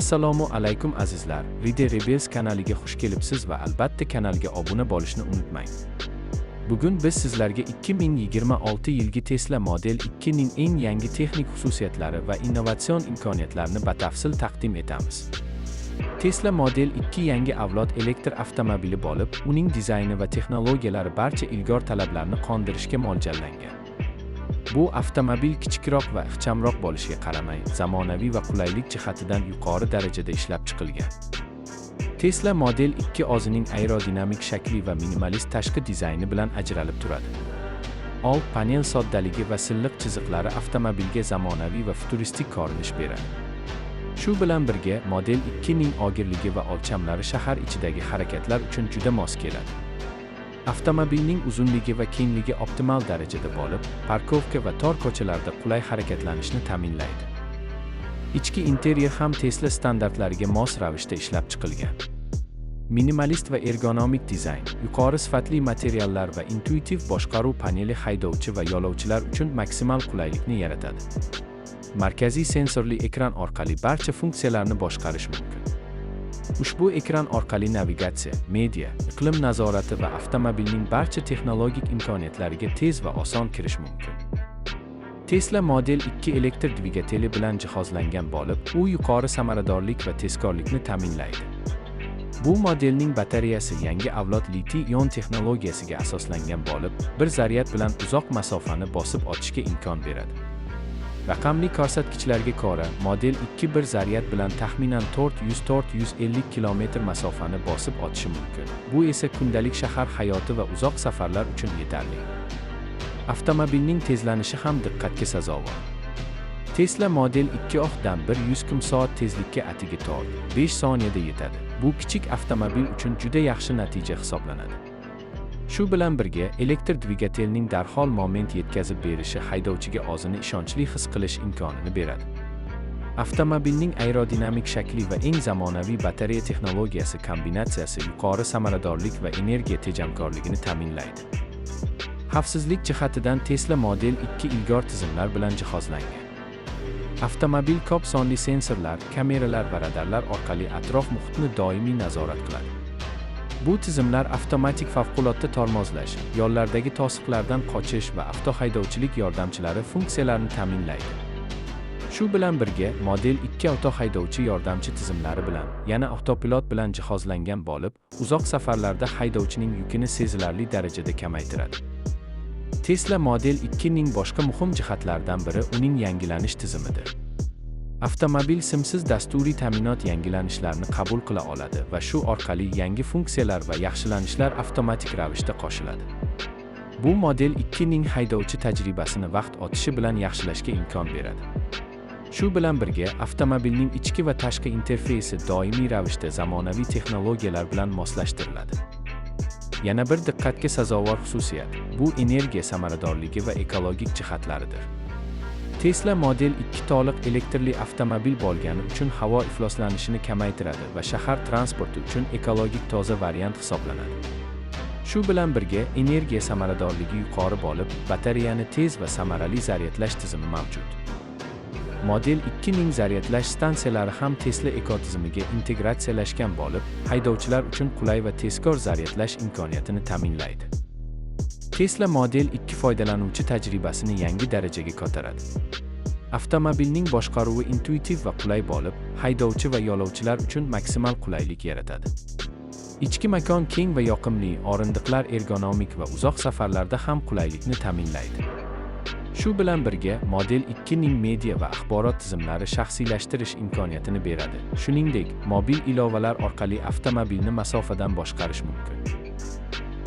Assalomu alaykum, azizlar. Ride Rebels kanaliga xush kelibsiz va albatta kanalga obuna bo'lishni unutmang. Bugun biz sizlarga 2026 yilgi Tesla Model 2 ning eng yangi texnik xususiyatlari va innovatsion imkoniyatlarini batafsil taqdim etamiz. Tesla Model 2 yangi avlod elektr avtomobili bo'lib, uning dizayni va texnologiyalari barcha ilg'or talablarni qondirishga mo'ljallangan. Bu avtomobil kichikroq va ixchamroq bo'lishiga qaramay, zamonaviy va qulaylik jihatidan yuqori darajada ishlab chiqilgan. Tesla Model 2 o'zining aerodinamik shakli va minimalist tashqi dizayni bilan ajralib turadi. Old panel soddaligi va silliq chiziqlari avtomobilga zamonaviy va futuristik ko'rinish beradi. Shu bilan birga, Model 2 ning og'irligi va o'lchamlari shahar ichidagi harakatlar uchun juda mos keladi. Avtomobilning uzunligi va kengligi optimal darajada bo'lib, парковка va tor ko'chalarda qulay harakatlanishni ta'minlaydi. Ichki interyer ham Tesla standartlariga mos ravishda ishlab chiqilgan. Minimalist va ergonomik dizayn, yuqori sifatli materiallar va intuitiv boshqaruv paneli haydovchi va yo'lovchilar uchun maksimal qulaylikni yaratadi. Markaziy sensorli ekran orqali barcha funksiyalarni boshqarish mumkin. Ushbu ekran orqali navigatsiya, media, iqlim nazorati va avtomobilning barcha texnologik imkoniyatlariga tez va oson kirish mumkin. Tesla Model 2 elektr dvigateli bilan jihozlangan bo'lib, u yuqori samaradorlik va tezkorlikni ta'minlaydi. Bu modelning batareyasi yangi avlod litiy-ion texnologiyasiga asoslangan bo'lib, bir zaryad bilan uzoq masofani bosib o'tishga imkon beradi. Raqamli ko'rsatkichlarga ko'ra, Model 2 bir zaryad bilan taxminan 400-450 km masofani bosib o'tishi mumkin. Bu esa kundalik shahar hayoti va uzoq safarlar uchun yetarli. Avtomobilning tezlanishi ham diqqatga sazovor. Tesla Model 2 0 dan 100 km/soat tezlikka atigi 4-5 soniyada yetadi. Bu kichik avtomobil uchun juda yaxshi natija hisoblanadi. Shu bilan birga, elektr dvigatelning darhol moment yetkazib berishi haydovchiga o'zini ishonchli his qilish imkonini beradi. Avtomobilning aerodinamik shakli va eng zamonaviy batareya texnologiyasi kombinatsiyasi yuqori samaradorlik va energiya tejamkorligini ta'minlaydi. Xavfsizlik jihatidan Tesla Model 2 ilg'or tizimlar bilan jihozlangan. Avtomobil ko'p sonli sensorlar, kameralar va radarlar orqali atrof muhitni doimiy nazorat qiladi. Bu tizimlar avtomatik favqulodda tormozlash, yo'llardagi to'siqlardan qochish va avtohaydovchilik yordamchilari funksiyalarini ta'minlaydi. Shu bilan birga, Model 2 avtohaydovchi yordamchi tizimlari bilan, yana avtopilot bilan jihozlangan bo'lib, uzoq safarlarda haydovchining yukini sezilarli darajada kamaytiradi. Tesla Model 2 ning boshqa muhim jihatlaridan biri uning yangilanish tizimidir. Avtomobil simsiz dasturiy ta'minot yangilanishlarini qabul qila oladi va shu orqali yangi funksiyalar va yaxshilanishlar avtomatik ravishda qo'shiladi. Bu Model 2 ning haydovchi tajribasini vaqt o'tishi bilan yaxshilashga imkon beradi. Shu bilan birga, avtomobilning ichki va tashqi interfeysi doimiy ravishda zamonaviy texnologiyalar bilan moslashtiriladi. Yana bir diqqatga sazovor xususiyat bu energiya samaradorligi va ekologik jihatlaridir. Tesla Model 2 to'liq elektrli avtomobil bo'lgani uchun havo ifloslanishini kamaytiradi va shahar transporti uchun ekologik toza variant hisoblanadi. Shu bilan birga, energiya samaradorligi yuqori bo'lib, batareyani tez va samarali zaryadlash tizimi mavjud. Model 2 ning zaryadlash stansiyalari ham Tesla ekotizimiga integratsiyalashgan bo'lib, haydovchilar uchun qulay va tezkor zaryadlash imkoniyatini ta'minlaydi. Tesla Model 2 foydalanuvchi tajribasini yangi darajaga ko'taradi. Avtomobilning boshqaruvi intuitiv va qulay bo'lib, haydovchi va yo'lovchilar uchun maksimal qulaylik yaratadi. Ichki makon keng va yoqimli, o'rindiqlar ergonomik va uzoq safarlarda ham qulaylikni ta'minlaydi. Shu bilan birga, Model 2 ning media va axborot tizimlari shaxsiylashtirish imkoniyatini beradi. Shuningdek, mobil ilovalar orqali avtomobilni masofadan boshqarish mumkin.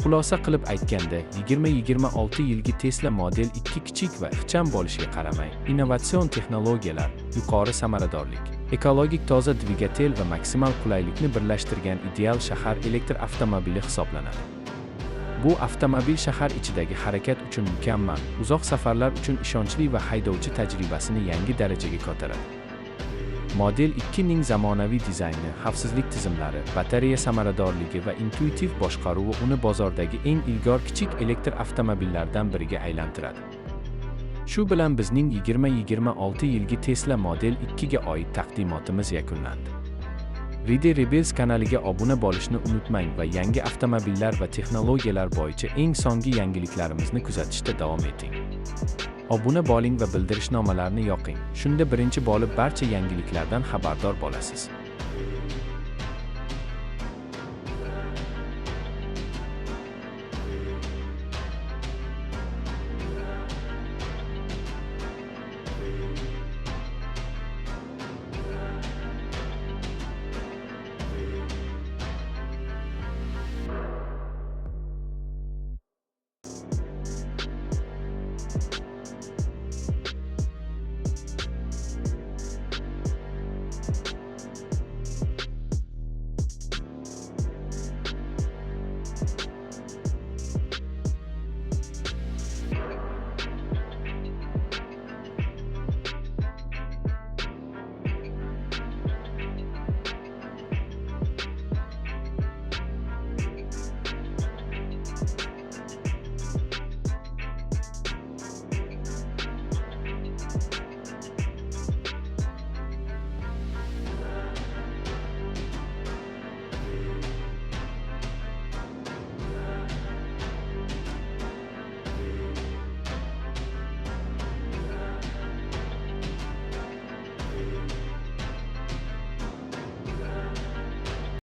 Xulosa qilib aytganda, 2026 yilgi Tesla Model 2 kichik va ixcham bo'lishiga qaramay, innovatsion texnologiyalar, yuqori samaradorlik, ekologik toza dvigatel va maksimal qulaylikni birlashtirgan ideal shahar elektr avtomobili hisoblanadi. Bu avtomobil shahar ichidagi harakat uchun mukammal, uzoq safarlar uchun ishonchli va haydovchi tajribasini yangi darajaga ko'taradi. Model 2 ning zamonaviy dizayni, xavfsizlik tizimlari, batareya samaradorligi va intuitiv boshqaruvi uni bozordagi eng ilg'or kichik elektr avtomobillaridan biriga aylantiradi. Shu bilan bizning 2026 yilgi Tesla Model 2 ga oid taqdimotimiz yakunlandi. Ride Rebels kanaliga obuna bo'lishni unutmang va yangi avtomobillar va texnologiyalar bo'yicha eng so'nggi yangiliklarimizni kuzatishda davom eting. Obuna bo'ling va bildirishnomalarni yoqing. Shunda birinchi bo'lib barcha yangiliklardan xabardor bo'lasiz.